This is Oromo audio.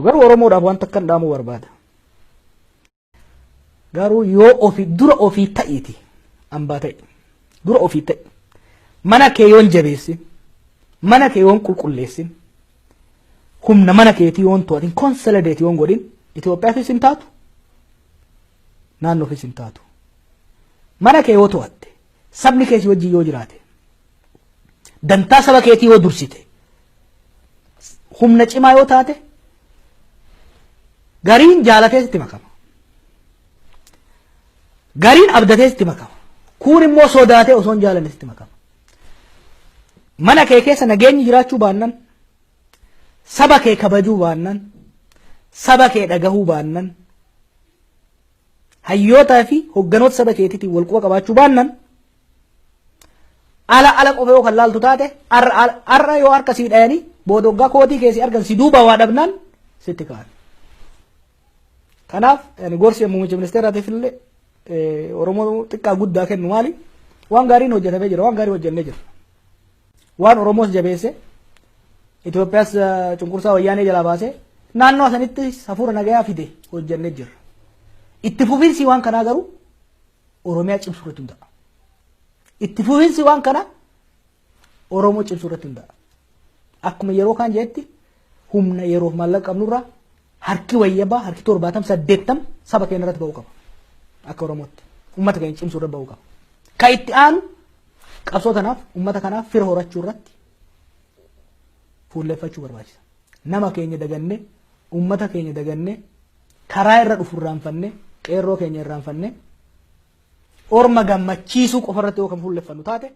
Garuu Oromoodhaaf wanta akkan dhaamuu barbaada. Garuu yoo ofii dura ofii ta'iiti ambaa ta'e dura ofii ta'i, mana kee yoon jabeessin, mana kee yoon qulqulleessin, humna mana keetii yoon to'atin, consolidate yoon godhin, Itoophiyaafis hin taatu, naannoofis hin taatu. Mana kee yoo to'atte, sabni kee si wajjin yoo jiraate, dantaa saba keetii yoo dursite, humna cimaa yoo taate, gariin jaalatee sitti makama. Gariin abdatee sitti makama. Kuun immoo sodaatee osoo hin jaalanne sitti makama. Mana kee keessa nageenyi jiraachuu baannan, saba kee kabajuu baannan, saba kee dhagahuu baannan, hayyootaa fi hogganoota saba keetiitiin wal quba qabaachuu baannan, ala ala qofa yoo kan laaltu taate, har'a yoo harka sii dhayanii, booda waggaa kootii keessi argan si duuba waa dhabnaan sitti ka'an. Kanaaf gorsi muummicha ministeeraatiif illee Oromoo xiqqaa guddaa kennu maali? Waan gaariin hojjetamee jira, waan gaarii hojjennee jira. Waan Oromoos jabeesse, Itoophiyaas cunqursaa Wayyaanee jalaa baasee naannoo sanitti hafuura nagayaa fide hojjennee jirra. Itti fufiinsi waan kanaa garuu Oromiyaa cimsuu irratti hundaa'a. Itti fufiinsi waan kanaa Oromoo cimsuu irratti hundaa'a. Akkuma yeroo kaan jedhetti, humna yeroof maallaqa qabnurraa harki wayyabaa, harki 70, 80 saba keenya irratti ba'uu qaba. Akka Oromootti uummata keenya cimsuu irratti ba'uu qaba. Kan itti aanu qabsoo tanaaf, uummata kanaaf fira horachuu irratti fuulleffachuu barbaachisa. Nama keenya dagannee, uummata keenya dagannee, karaa irra dhufu irraanfannee, qeerroo keenya irraanfannee, orma gammachiisuu qofa irratti yoo kan fuulleffannu taate